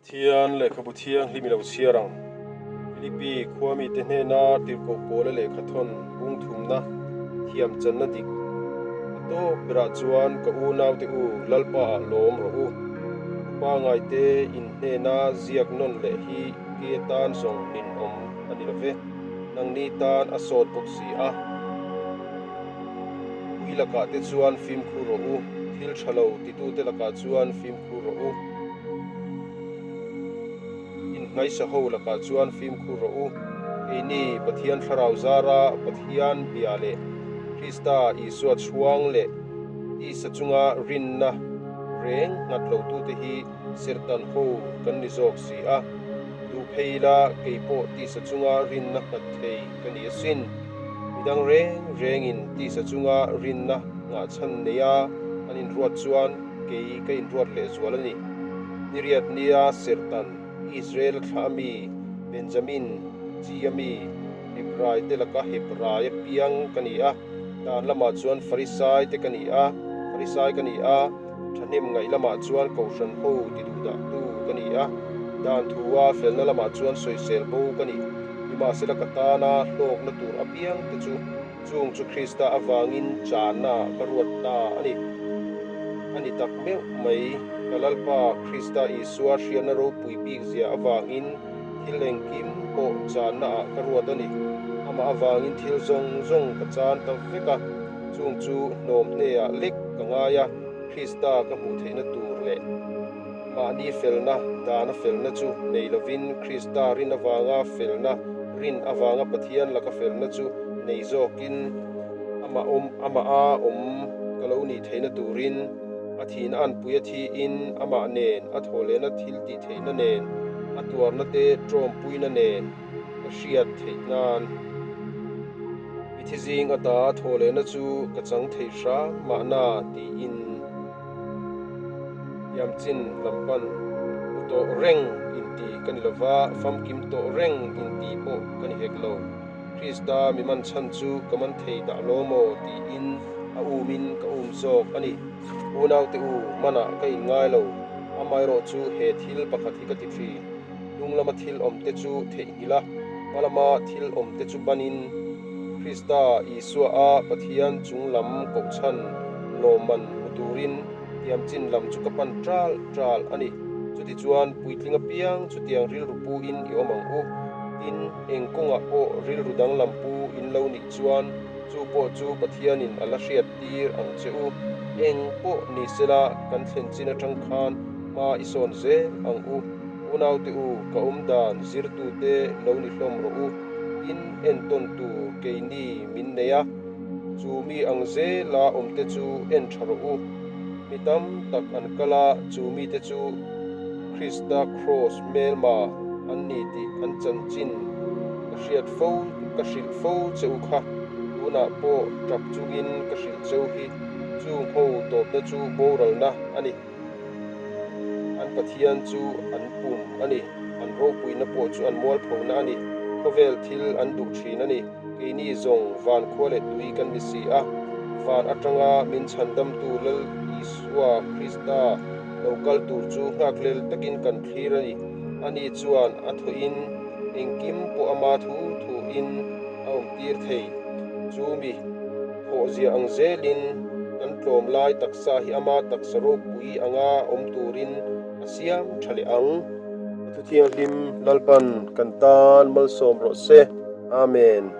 Pathian lehkhabu thianghlim i lo chhiar ang. Philippi khua mite hnena tirhkoh pawla lehkha thawn bung thumna thiam channa dik a tawp berah chuan ka unaute u Lalpa ah lawm rawh u. Upa ngaite in hnena ziak nawn leh hi ke tan zawng ninawm a ni lo ve. Nangni tan a sawt bawk si a. Ui lakah te chuan fimkhur rawh u, thil tha lo titute lakah chuan fimkhur rawh u. Inhnaisa ho lakah chuan fimkhur rawh u. Keini Pathian Thlarau zara Pathian bia leh Krista Isua chhuang leh tisa chunga rinna reng nghat lotute hi serhtan ho kan ni zawk si a. Duh phei ila kei pawh tisa chunga rinna nghat thei ka ni asin. Midang reng rengin tisa chunga rinna nghahchhan neia an inruat chuan kei ka inruat lehzual a ni. Niriat nia Serhtan, Israel thlah a mi, Benjamin chi a mi, Hebrai te laka Hebrai a piang ka ni a, dan lamah chuan Farisai te ka ni a, Farisai ka ni a, thahnem ngaih lamah chuan Kohhran ho ti duhdahtu ka ni a, dan thua felna lamah chuan sawisel bo ka ni. Nimahsela ka tana hlawkna tur apiang te chu Chung chu Krista avangin chahna ka ruat ta a ni. A ni tak meuh mai, ka Lalpa Krista Isua hriatna ropui bik zia avangin thil engkim pawh chahnaah ka ruat a ni. Amah avangin thil zawng zawng ka chan ta vek a, chung chu hnawm hneah lek ka ngai a, Krista ka hmuh theihna tur leh mahni felna dana felna chu nei lovin Krista rin avanga felna rin avanga Pathian laka felna chu nei zawkin amah awm amah a awm ka lo nih theihna turin a thihna anpui a thiin amah nen a thawhlehna thil tih theihna nen a tuarna te tawmpuina nen ka hriat theih nan mithi zing ata thawhlehna chu ka chang thei hram mahna tiin Tiamchin lam pan hmu tawh reng inti ka ni lova, famkim tawh reng inti pawh ka ni hek lo. Krista mi man chhan chu ka man thei dah lo maw tiin a umin ka um zawk a ni. Unaute u, manah ka inngai lo, amaherawh chu he thil pakhat hi ka ti thin. Hnung lama thil awmte chu theihnghilh a, hma lama thil awmte chu banin Krista Isua a Pathian chung lam kohchhan lawmman hmu turin tiamchin lam chu ka pan ṭal ṭal a ni. Chutichuan puitling apiang chutiang rilru puin i awm ang u. Tin, eng kawngah pawh rilru danglam pu in lo nih chuan chu pawh chu Pathianin a la hriat tir ang che u. Eng pawh ni sela kan thlen chin aṭang khan hma i sawn zel ang u. Unaute u, ka awm dan zirtute lo ni hlawm rawh u. Tin, entawn tur keini min nei a, chu mi ang zela awmte chu en tha rawh u. Mi tam tak an kal a, chu mite chu Krista kraws hmelma an ni tih an chanchin ka hriat fo, ka hrilh fo che u kha. Tunah pawh tap chungin ka hrilh cheu hi chung ho tawpna chu boralna a ni. An Pathian chu an pum a ni, an ropuina pawh chu an mualphona a ni. Khawvel thil an duh thin a ni. Keini zawng van khua leh tui kan ni si a, van atanga min chhandamtu Lal Isua Krista lo kal tur chu nghakhlel takin kan thlir a ni. Ani chuan a thawhin engkim pawh ama thu thuin a awmtir thei. Chu mi thawhzia ang zelin kan tlawm lai taksa hi ama taksa ropui anga awm turin a siam tha leh ang. A thuthianghlim Lalpan kan tan malsawm rawh se. Amen.